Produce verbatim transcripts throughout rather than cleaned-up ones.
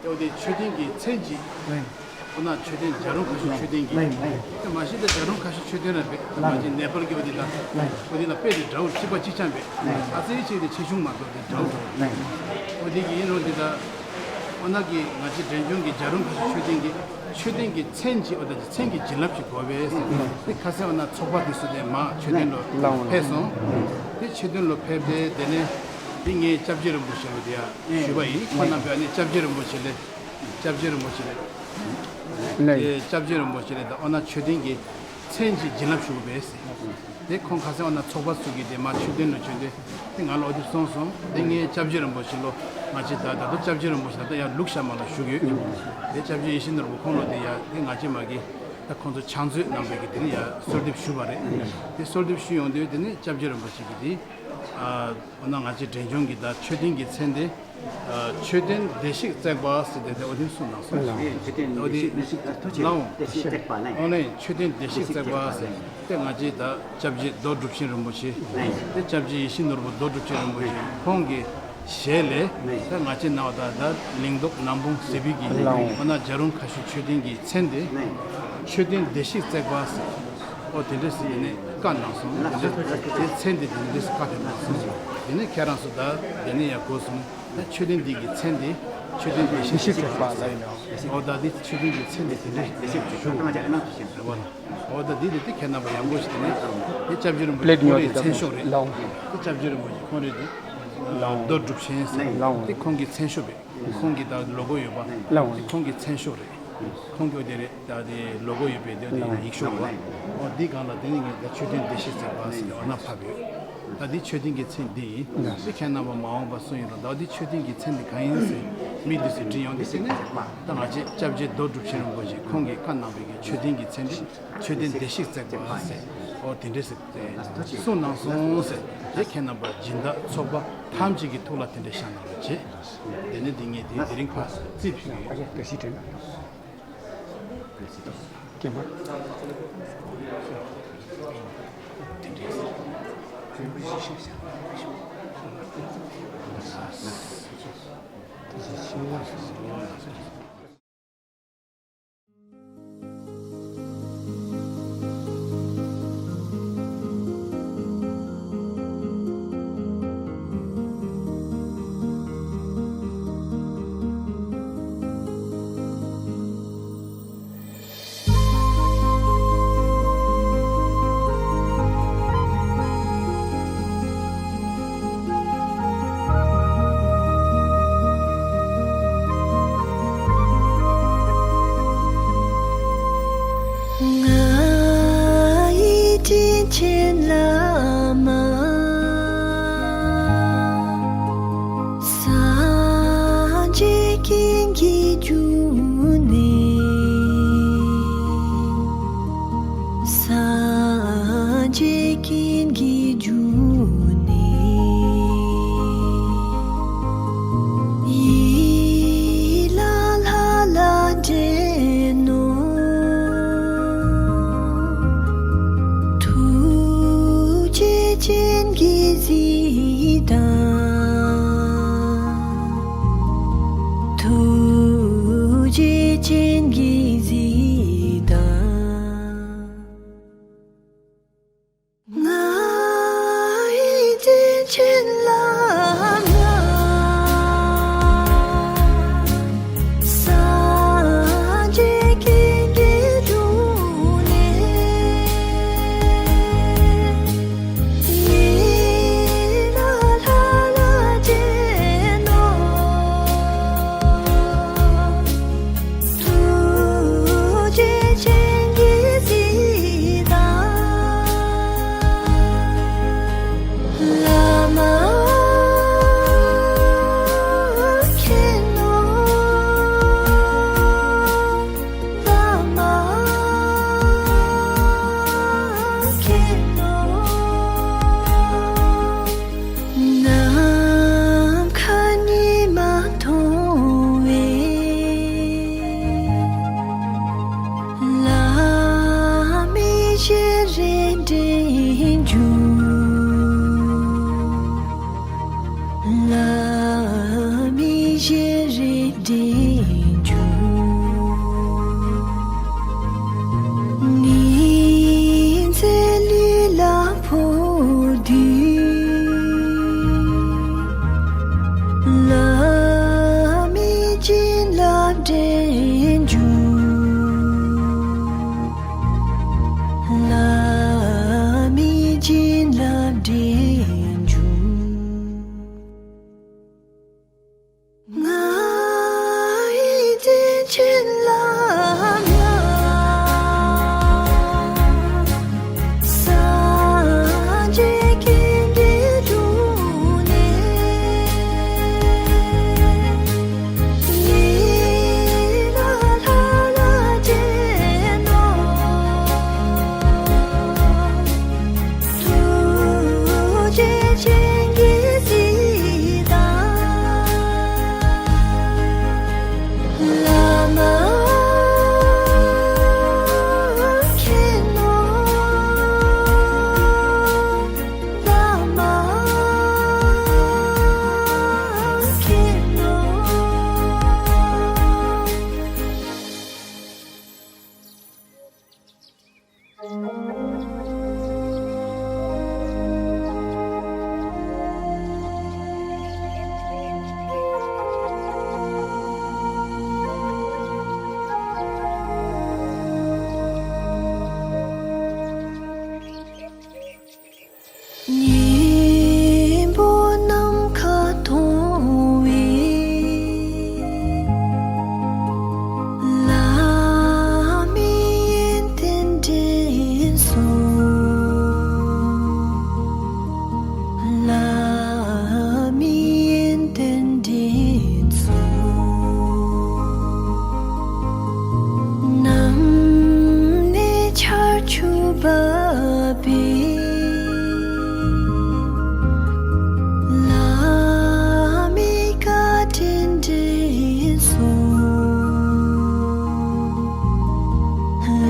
ཨོ་དེ་མཆོད་རྟེན་གྱི་མཚན་གྱི། ཨོ་ན་མཆོད་རྟེན་བྱ་རུང་ཁ་ཤོར་མཆོད་རྟེན་གྱི། དེ་མ་གཞི་དེ་བྱ་རུང་ཁ་ཤོར་མཆོད་རྟེན་ར་བས་མ་གཞི་ནེ་པཱལ་གྱི་ཨོ་དེ་དང་། ཨོ་དེ་ལ་དཔེ་དེ་འདྲ་བོ་གཅིག་པ་གཅིག་རྐྱང་བས། ཨ་ཙི་ཅིག་དེ་ཆེ་ཆུང་མ་གཏོགས་དེ་འདྲ་བོ་འདྲ་བོ། ཨོ་དེ་གི་ཡིན་རུང་དེ་དང་། ཨོ་ན་གི་ང་ཅི་འབྲས་ལྗོངས་ཀྱི་བྱ་རུང་ཁ་ཤོར་མཆོད་རྟེན་གྱི། མཆོད་རྟེན་གྱི་མཚན་གྱི་ཨོ་ད་ཀྱི་མཚན་གྱི་བྱིན་རླབས་ཤིག་དགོས་པས་ཟེར། དེ་ཁ་སང་ཨོ་ན་ཚོགས་པ་དེ་སུ་དེ་མ་མཆོད་རྟེན་ལོ་ཕེབས་སོང་། དེ་མཆོད་རྟེན་ལོ་ཕེབས་དེ་དེ་ནས་དེ་ངས་སྐྱབས་རྗེ་རིན་པོ་ཆེ་ལོ་དེ་ཡ་ཞུས་པ་ཡིན། ཁོ་རྣམ་པས་ཨ་ནི་སྐྱབས་རྗེ་རིན་པོ་ཆེ་ལས། སྐྱབས་རྗེ་རིན་པོ་ཆེ་ལས། དེ་སྐྱབས་རྗེ་རིན་པོ་ཆེ་ལས་ད་ཨོ་ན་མཆོད་རྟེན་གྱི་མཚན་གྱི་བྱིན་རླབས་ཞུ་དགོས་པས་ཟེར། དེ་ཁོང་ཁ་སང་ཨོ་ན་ཚོགས་པ་ཚུ་གིས་དེ་མ་མཆོད་རྟེན་ལོ་མཆོད་རྟེན། དེ་ང་ལ་ཨོ་དེ་གསུངས་སོང་། དེ་ངས་སྐྱབས་རྗེ་རིན་པོ་ཆེ་ལོ་ང་ཅི་ད་ད་དུ་སྐྱབས་རྗེ་རིན་པོ་ཆེ་ད་ལྟ་ཡང་ལུག་ཤ་མ་ལ་བཞུགས་ཡོད། དེ་སྐྱབས་རྗེ་ཡིད་བཞིན་ནོར་བུ་ཁོང་ལོ་དེ་ཡ་དེ་ང་ཅི་མ་གི་ད་ཁོང་ཚོ་ཕྱག་མཛོད་གནང་བའི་གི་དེ་ནི་ཡ་གསོལ་འདེབས་ཞུ་བ་རེད། དེ་གསོལ་འདེབས་ཞུ་ཡོང་དུས་དེ་ནི་སྐྱབས་རྗེ་རིན་པོ་ཆེ་གི་དེ་ཨ་ཨོ་ན་ང་ཅི་འབྲས་ལྗོངས་གི་ད་མཆོད་རྟེན་གྱི་མཚན་དེ་ཨ་མཆོད་རྟེན་བདེ་གཤེགས་བརྩེགས་པ་ཟེར་དེ་དེ་ཨོ་དེ་གསུངས་གནང་སོང་། ཨོ་དེ་ལའོ། མཆོད་རྟེན་བདེ་གཤེགས་བརྩེགས་པ་ལ། ཨོ་ནི་མཆོད་རྟེན་བདེ་གཤེགས་བརྩེགས་པ་ཟེར། དེ་ང་ཅི་ད་སྐྱབས་རྗེ་རྡོ་གྲུབ་ཆེན་རིན་པོ་ཆེ། དེ་སྐྱབས་རྗེ་ཡིད་བཞིན་ནོར་བུ་རྡོ་གྲུབ་ཆེན་རིན་པོ་ཆེ་ཁོང་གི་ཞལ་ལས་ད་ང་ཅི་ནང་ད་ད་ལིང་ཏོག་ནམ་བུང་ཟེ་བི་གི་ཨོ་ན་བྱ་རུང་ཁ་ཤོར་མཆོད་རྟེན་གྱི་མཚན་དེ་མཆོད་རྟེན་བདེ་གཤེགས་བརྩེགས་པ་ཟེར། ཨོ་དེ་འདྲས་ཟེར་དེ་ནས་བཀའ་གནང་སོང་། དེ་འདྲས་དེ་མཚན་དེ་དེ་འདྲས་བཀའ་དེ་གནང་སོང་། དེ་ནས་ཁྱེད་རང་ཚོ་ད་དེ་ནས་ཡང་གོ་སོང་། ད་མཆོད་རྟེན་འདི་གི་མཚན་དེ་མཆོད་རྟེན་བདེ་གཤེགས་བརྩེགས་པ་ལ་ཡིན་ནོ། འོ་ད་འདི་མཆོད་རྟེན་གྱི་མཚན་དེ་དེ་འདྲ་ཞུ་དགོས་རེད་བ། འོ་ད་འདི་དེ་དེ་ཁྱེད་རྣམ་པ་ཡག་པོ་ཞིག་དེ་ནས་དེ་སྐྱབས་རྗེ་རིན་པོ་ཆེ་ཁོང་རའི་མཚན་ཤོག་རེད། དེ་སྐྱབས་རྗེ་རིན་པོ་ཆེ་ཁོང་རའི་དེ་རྡོ་གྲུབ་ཆེན་ཟེར་དེ་ཁོང་གི་མཚན་ཤོག་རེད། ཁོང་གི་ད་ལོ་གོ་ཡོད་པ་དེ་ཁོང་གི་མཚན་ཤོག་རེད། ཁོང་གི་དེ་རེད་ད་དེ་ལོ་གོ་ཡོད་པའི་དེ་དེ་ཡིག་ཤོག་རེད་བ། འོ་འདི་སྒང་ལ་དེ་ནས་ངས་ད་མཆོད་རྟེན་བདེ་གཤེགས་བརྩེགས་པ་ཟེར་དེ་འོ་ན་ཕབ་ཡོད། ད་འདི་མཆོད་རྟེན་གྱི་མཚན་འདི་ཡིན། འདི་ཁྱེད་རྣམ་པ་མ་འོངས་པ་སུ་ཡིན་རུང་ད་འདི་མཆོད་རྟེན་གྱི་མཚན་འདི་གང་ཡིན་ཟེར་མི་འདི་ཚོས་དྲིས་ཡོང་དུས་དེ་ནས་ད་ང་ཅེ་སྐྱབས་རྗེ་རྡོ་གྲུབ་ཆེན་རིན་པོ་ཆེ་ཁོང་གིས་བཀའ་གནང་བའི་གི་མཆོད་རྟེན་གྱི་མཚན་འདི་མཆོད་རྟེན་བདེ་གཤེགས་བརྩེགས་པ་ཟེར། ཨོ་དེ་འདྲས་ཟེར་ཏེ་གསུངས་གནང་སོང་ཟེར། དེ་ཁྱེད་རྣམ་པ་སྦྱིན་བདག་ཚོགས་པ་ཐམས་ཅད་ཀྱི་ཐུགས་ལ་དེ་འདྲས་བཞག་གནང་རོགས་བྱེད། དེ་ནས་འདི་ངས་དེ་དེ་རིང་ཕར་རྩིས་ཕུལ་གྱི་ཡོད། ང་ཡི་དྲིན་ཆེན་བླ་མ། སངས་རྒྱས་ཀུན་གྱི་འབྱུང་གནས། སངས་རྒྱས་ཀུན་གྱི་འབྱུང་གནས། ཡིད་ལ་ལྷ་ལ་འདྲེན་ནོ། ཐུགས་རྗེ་ཅན་གྱི་གཟི་དང་། ཐུགས་རྗེ་ཅན་གྱི་གཟི་དང་། ང་ཡི་དྲིན་ཆེན་བླ་མ། སངས་རྒྱས་ཀུན་གྱི་འབྱུང་གནས། ཡིད་ལ་ལྷ་ལ་འདྲེན་ནོ། ཐུགས་ འགྱུར། ཉིན་མཚན་ལུས་ལ་འཕོ་དུས། བླ་མའི་བྱིན་རླབས་འདྲེན་འགྱུར། བླ་མའི་བྱིན་རླབས་འདྲེན་འགྱུར། ང་ཡི་བདེ་ཆེན་ལ་ང་སངས་རྒྱས་ཀྱི་འདི་དྲུང་ནས། ཡིད་ལ་ལྷ་ལ་བརྟེན་ནོ། ཐུགས་རྗེ་ཅན་གྱི་གཟི་མདངས། བླ་མ་མཁྱེན་ནོ། བླ་མ་མཁྱེན་ནོ། སྙིང་པོ་ནམ་མཁའ་མཐོང་བའི་བླ་མའི་ཡོན་ཏན་དྲན་སོང་། བླ་མའི་ཡོན་ཏན་དྲན་སོང་། ནམ་ནས་ཆར་ཆུ་བབས་པའི་བླ་མའི་བཀའ་དྲིན་དྲན་སོང་།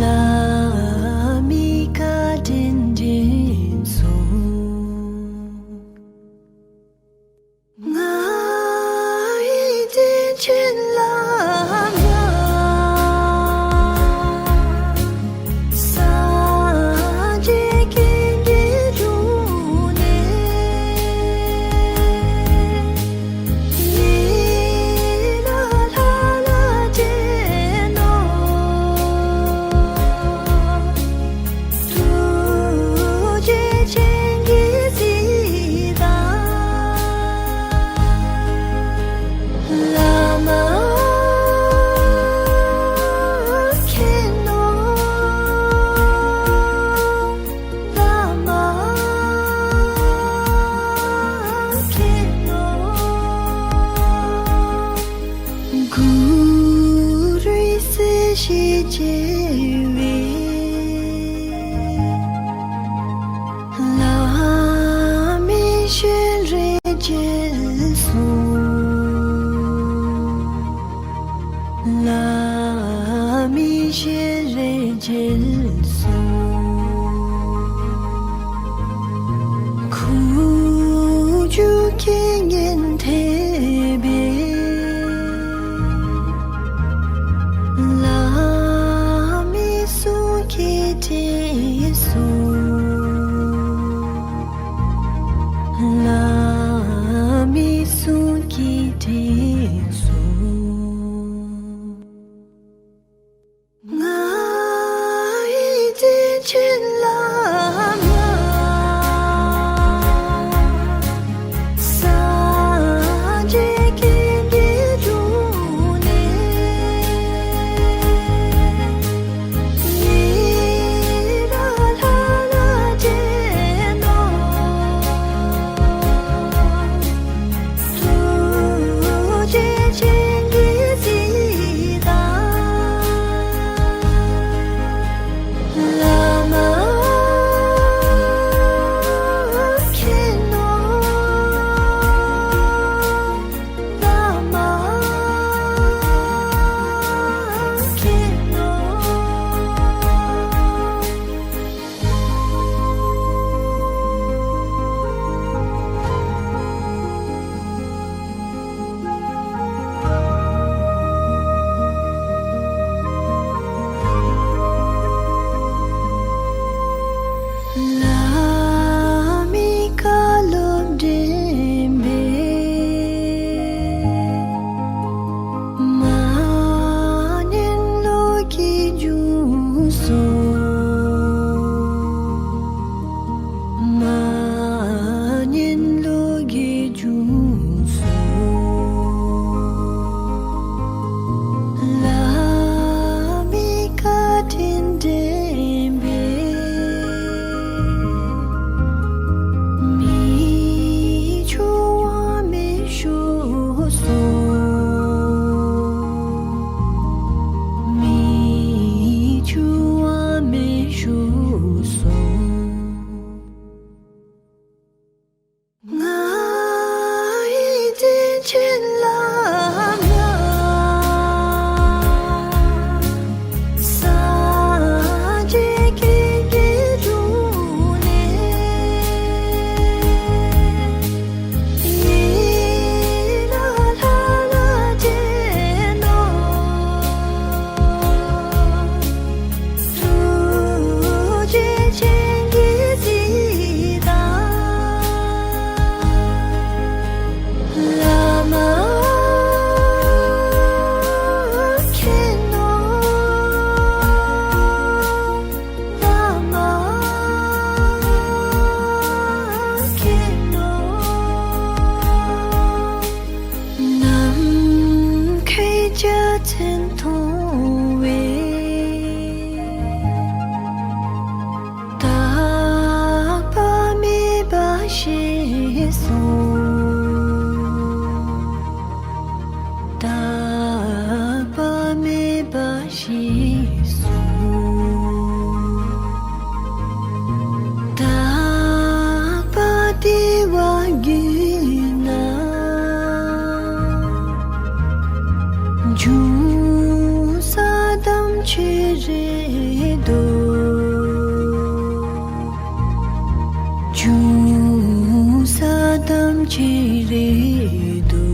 བླ་མའི་བཀའ་དྲིན་དྲན་སོང་། ང་ཡི་བདེ་ཆེན་བླ་མ་སངས་རྒྱས་ཀྱི་འདི་དྲུང་ནས། ཡིད་ལ་ལྷ་ལ་བརྟེན་ནོ། ཐུགས་རྗེ་ཅན་གྱི་གཟི་མདངས། བླ་མ་མཁྱེན་ནོ། བླ་མ་མཁྱེན་ནོ། གུ་རུའི་སྲས་ཞེས་བགྱི་བའི་བླ་མའི་སྤྱན་རས་མཇལ་སོང་། བླ་མའི་སྤྱན་རས་མཇལ་སོང་། ཁུ་བྱུག་རྐྱེན་ངན་ཐེབས་པའི་བླ་མའི་གསུང་གིས་དྲན་སོང་། བླ་མའི་གསུང་གིས་དྲན་སོང་། ང་ཡི་བདེ་ཆེན་ མཚན་མཐོང་བས། རྟག་པ་མེད་པ་ཞེས་གསུངས། རྟག་པ་མེད་པ་ཞེས་གསུངས། རྟག་པ་དེ་བ་བརྒྱུད་ན། འབྱུང་ས་ཐམས་ཅད་རེད་དོ། འབྱུང་ས་ཐམས་ཅད་རེད་དོ།